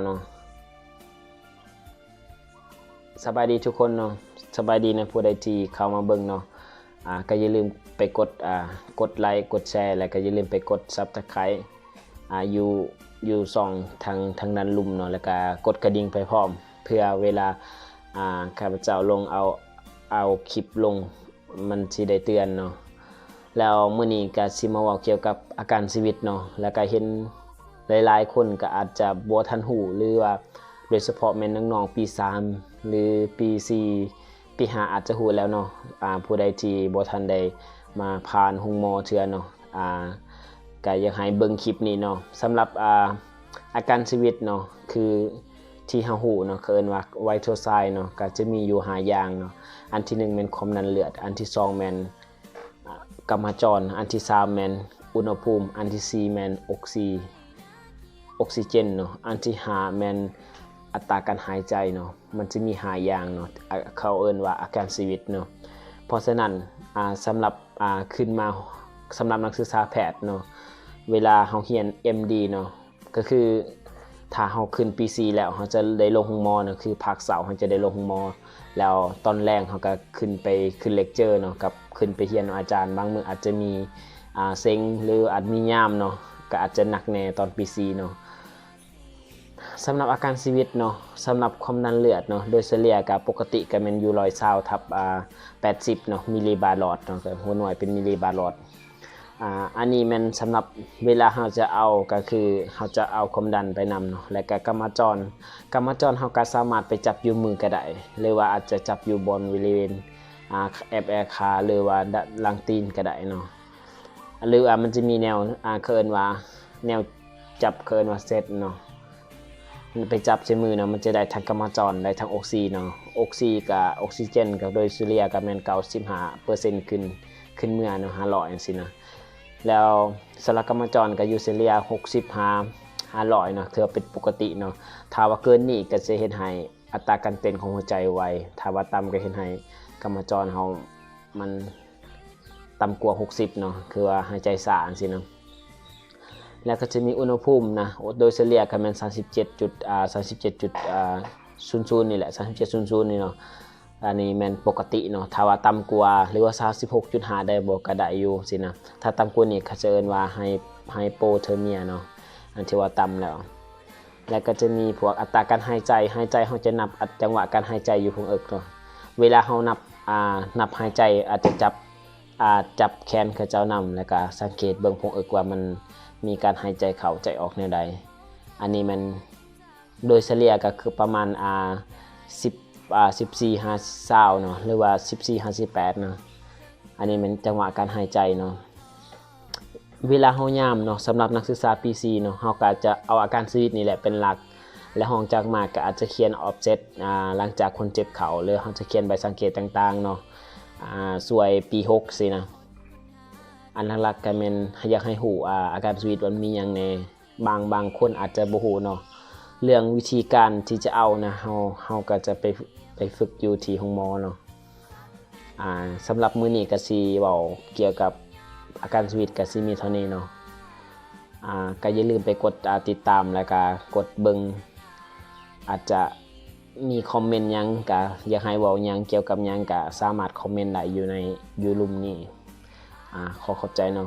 ເນາະ. ສະບາຍດີທຸກຄົນເນາະ, ສະບາຍດີນະຜູ້ໃດທີ່ເຂົ້າມາເບິ່ງເນາະ. ອ່າ ກໍຢ່າລືມໄປກົດ ອ່າ ກົດໄລ ກົດແຊ ແລ້ວກໍຢ່າລືມໄປກົດ Subscribe ອ່າ ຢູ່ ຢູ່ຊ່ອງທາງ ທາງດ້ານລຸ່ມເນາະ, ແລ້ວກໍກົດກະດິ່ງໄປພ້ອມ ເພື່ອເວລາ ອ່າ ຂ້າພະເຈົ້າລົງເອົາ ເອົາຄລິບລົງ ມັນຊິໄດ້ເຕືອນເນາະ. ແລ້ວມື້ນີ້ກໍຊິມາເວົ້າກ່ຽວກັບອາການຊີວິດເນາະ, ແລ້ວກໍເຫັນຫຼາຍໆຄົນກໍອາດຈະບໍ່ທັນຮູ້ ຫຼືວ່າໂດຍສະເພາະແມ່ນນ້ອງໆປີສາມ ຫຼືປີສີ່ ປີຫ້າ ອາດຈະຮູ້ແລ້ວເນາະ. ອ່າ ຜູ້ໃດທີ່ບໍ່ທັນໄດ້ມາຜ່ານໂຮງໝໍເທື່ອເນາະ ອ່າ ກໍຢາກໃຫ້ເບິ່ງຄລິບນີ້ເນາະ. ສຳລັບ ອ່າ ອາການຊີວິດເນາະ ຄືທີ່ເຮົາຮູ້ເນາະ ເຂົາເອີ້ນວ່າ vital sign ເນາະ, ກໍຈະມີຢູ່ຫ້າຢ່າງເນາະ. ອັນທີໜຶ່ງແມ່ນຄວາມດັນເລືອດ, ອັນທີສອງແມ່ນ ອ່າ ກຳມະຈອນ, ອັນທີສາມແມ່ນອຸນຫະພູມ, ອັນທີສີ່ແມ່ນອົກຊີ ອົກຊີເຈນເນາະ, ອັນທີຫ້າແມ່ນອັດຕາການຫາຍໃຈເນາະ. ມັນຈະມີຫ້າຢ່າງເນາະ ອ່າ ເຂົາເອີ້ນວ່າອາການຊີວິດເນາະ. ເພາະສະນັ້ນ ອ່າ ສຳລັບ ອ່າ ຂຶ້ນມາ ສຳລັບນັກສຶກສາແພດເນາະ ເວລາເຮົາຮຽນ ເອັມ ດີ ເນາະ ກໍຄືຖ້າເຮົາຂຶ້ນປີສີ່ແລ້ວ ເຮົາຈະໄດ້ລົງໂຮງໝໍເນາະ, ຄືພາກເຊົ້າເຮົາຈະໄດ້ລົງໂຮງໝໍ ແລ້ວຕອນແລງເຮົາກໍຂຶ້ນໄປ ຂຶ້ນເລັກເຈີເນາະ ກັບຂຶ້ນໄປຮຽນນຳອາຈານ. ບາງມື້ອາດຈະມີ ອ່າ ເສັງ ຫຼືອາດມີຍາມເນາະ, ກໍອາດຈະໜັກແດ່ຕອນປີສີ່ເນາະ. ສຳລັບອາການຊີວິດເນາະ, ສຳລັບຄວາມດັນເລືອດເນາະ, ໂດຍສະເລ່ຍກໍປົກກະຕິກໍແມ່ນຢູ່ຮ້ອຍຊາວທັບ ອ່າ ແປດສິບເນາະ ມິລລີບາຫຼອດເນາະ, ກໍຫົວໜ່ວຍເປັນມິລລີບາຫຼອດ. ອ່າ ອັນນີ້ແມ່ນສຳລັບເວລາເຮົາຈະເອົາ ກໍຄືເຮົາຈະເອົາຄວາມດັນໄປນຳເນາະ, ແລ້ວກໍກຳມະຈອນ, ກຳມະຈອນເຮົາກໍສາມາດໄປຈັບຢູ່ມືກໍໄດ້ ຫຼືວ່າອາດຈະຈັບຢູ່ບ່ອນບໍລິເວນ ອ່າ ແອບແອຂາ ຫຼືວ່າຫຼັງຕີນກໍໄດ້ເນາະ. ຫຼືວ່າມັນຈະມີແນວ ອ່າ ເຂົາເອີ້ນວ່າແນວຈັບ ເຂົາເອີ້ນວ່າ set ເນາະ, ໄປຈັບໃສ່ມືເນາະ, ມັນຈະໄດ້ທັງກຳມະຈອນ ໄດ້ທັງອົກຊີເນາະ. ອົກຊີກະ ອົກຊີເຈນກະໂດຍສະເລ່ຍກະແມ່ນເກົ້າສິບຫ້າເປີເຊັນ ຂຶ້ນ ຂຶ້ນເມືອເນາະ ຫ້າຮ້ອຍຈັ່ງຊີ້ນະ. ແລ້ວສຳລັບກຳມະຈອນກະຢູ່ສະເລ່ຍຫົກສິບຫາຫ້າຮ້ອຍເນາະ, ຖືວ່າເປັນປົກກະຕິເນາະ. ຖ້າວ່າເກີນນີ້ກະຈະເຮັດໃຫ້ອັດຕາການເຕັ້ນຂອງຫົວໃຈໄວ, ຖ້າວ່າຕ່ຳກະເຮັດໃຫ້ກຳມະຈອນເຮົາມັນ ຕ່ຳກວ່າຫົກສິບເນາະ, ຄືວ່າຫາຍໃຈຊ້າຈັ່ງຊີ້ເນາະ. ແລ້ວກໍຈະມີອຸນຫະພູມນະ, ໂດຍສະເລ່ຍກໍແມ່ນສາມສິບເຈັດຈຸດ ອ່າ ສາມສິບເຈັດຈຸດ ອ່າ ສູນສູນນີ້ແຫຼະ, ສາມສິບເຈັດ ສູນສູນນີ້ເນາະ. ອັນນີ້ແມ່ນປົກກະຕິເນາະ, ຖ້າວ່າຕ່ຳກວ່າ ຫຼືວ່າສາມສິບຫົກຈຸດຫ້າໄດ້ບໍ່ ກໍໄດ້ຢູ່ຊີ້ນະ. ຖ້າຕ່ຳກວ່ານີ້ ເຂົາຈະເອີ້ນວ່າ Hy- Hypothermia ເນາະ, ອັນທີ່ວ່າຕ່ຳແລ້ວ. ແລ້ວກໍຈະມີພວກອັດຕາການຫາຍໃຈ, ຫາຍໃຈເຮົາຈະນັບອັດ ຈັງຫວະການຫາຍໃຈຢູ່ຜົງເອິກເນາະ. ເວລາເຮົານັບ ອ່າ ນັບຫາຍໃຈ ອາດຈະຈັບ ອ່າ ຈັບແຂນເຂົາເຈົ້ານຳ ແລ້ວກໍສັງເກດເບິ່ງຜົງເອິກວ່າມັນມີການຫາຍໃຈເຂົ້າໃຈອອກແນວໃດ. ອັນນີ້ແມ່ນໂດຍສະເລ່ຍກໍຄືປະມານ ອ່າ ສິບ ອ່າ ສິບສີ່ຫາຊາວເນາະ ຫຼືວ່າສິບສີ່ຫາສິບແປດເນາະ. ອັນນີ້ແມ່ນຈັງຫວະການຫາຍໃຈເນາະ. ເວລາເຮົາຍາມເນາະ, ສຳລັບນັກສຶກສາປີສີ່ເນາະ, ເຮົາກໍຈະເອົາອາການຊີວິດນີ້ແຫຼະເປັນຫຼັກ ແລະ ຮອງຈາກມາກໍອາດຈະຂຽນ offset ອ່າ ຫຼັງຈາກຄົນເຈັບເຂົ້າ ຫຼືເຮົາຈະຂຽນໃບສັງເກດຕ່າງໆເນາະ, ອ່າ ສ່ວຍປີຫົກຊີ້ນະ. ອັນຫຼັກໆກໍແມ່ນຢາກໃຫ້ຮູ້ ອ່າ ອາການຊີວິດວ່າມີຫຍັງແດ່. ບາງ ບາງຄົນອາດຈະບໍ່ຮູ້ເນາະ ເລື່ອງວິທີການທີ່ຈະເອົານະ, ເຮົາ ເຮົາກໍຈະໄປ ໄປຝຶກຢູ່ທີ່ໂຮງໝໍເນາະ. ອ່າ ສຳລັບມື້ນີ້ກໍຊິເວົ້າກ່ຽວກັບອາການຊີວິດກໍຊິມີເທົ່ານີ້ເນາະ. ອ່າ ກໍຢ່າລືມໄປກົດ ອ່າ ຕິດຕາມ ແລ້ວກໍກົດເບິ່ງ, ອາດຈະມີຄອມເມັນຫຍັງ ກໍຢາກໃຫ້ເວົ້າຫຍັງ ກ່ຽວກັບຫຍັງ ກໍສາມາດຄອມເມັນໄດ້ຢູ່ໃນ ຢູ່ລຸ່ມນີ້. ອ່າ ຂໍຂອບໃຈເນາະ.